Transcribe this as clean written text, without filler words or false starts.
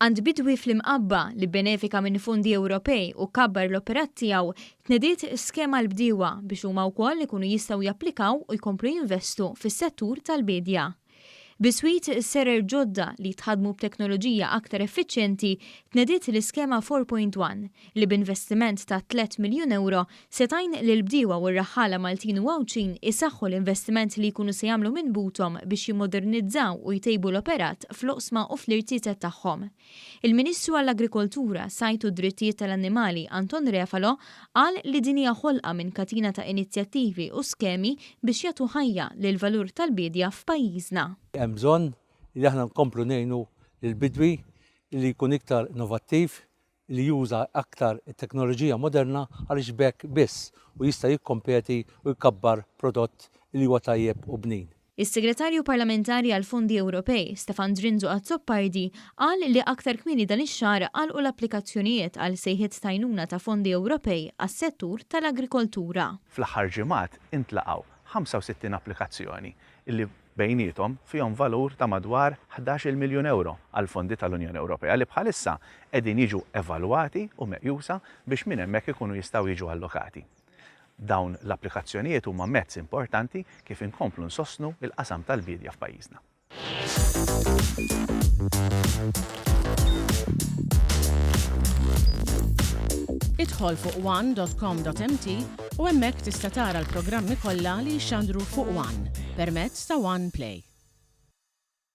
Għand bidwi fl-Imqabba li bbenefika minn fondi Ewropej u kabbar l-operat tiegħu, tnediet skema għall-bdiewa biex huma wkoll ikunu jistgħu japplikaw u jkomplu jinvestu fis-settur tal-biedja. Biswit serer ġodda li jitħaddmu b'teknoloġija aktar effiċjenti, tnediet l-iskema 4.1 li b'investiment ta' tlett miljun ewro se tgħin lill-bdiewa u r-raħħala Maltin u Għawdxin isaħħu l-investiment li jkunu se jagħmlu minn buthom biex jimmodernizzaw u jtejbu l-operat fl-oqsma u fl-irziezet tagħhom. Il-Ministru għall-Agrikoltura, Sajd u d-Drittijiet tal-Annimali Anton Refalo qal li din hija ħolqa minn katina ta' inizjattivi u skemi biex jagħtu ħajja lill-valur tal-biedja f'pajjiżna. Hemm bżonn li aħna nkomplu ngħinu lill-bidwi li jkun iktar innovattiv, li juża aktar it-teknoloġija moderna għaliex b'hekk biss hu jista' jikkompeti u jkabbar prodott li huwa tajjeb u bnin. Is-Segretarju Parlamentari għall-Fondi Ewropej, Stefan Zrinzo Azzopardi, qal li aktar kmieni dan ix-xahar għalqu l-applikazzjonijiet għal sejħiet t'għajnuna ta' fondi Ewropej għas-settur tal-agrikoltura. Fl-aħħar ġimgħat intlaqgħu 65 applikazzjoni li bejniethom fihom valur ta' madwar 11-il miljun ewro għall-fondi tal-Unjoni Ewropea li bħalissa qegħdin jiġu evalwati u meqjusa biex minn hemmhekk ikunu jistgħu jiġu allokati. Dawn l-applikazzjonijiet huma mezz importanti kif inkomplu nsostnu l-qasam tal-biedja f'pajjiżna. Idħol fuq one.com.mt u hemmhekk tista' tara l-programmi kollha li jixxandru fuq One permezz ta' One Play.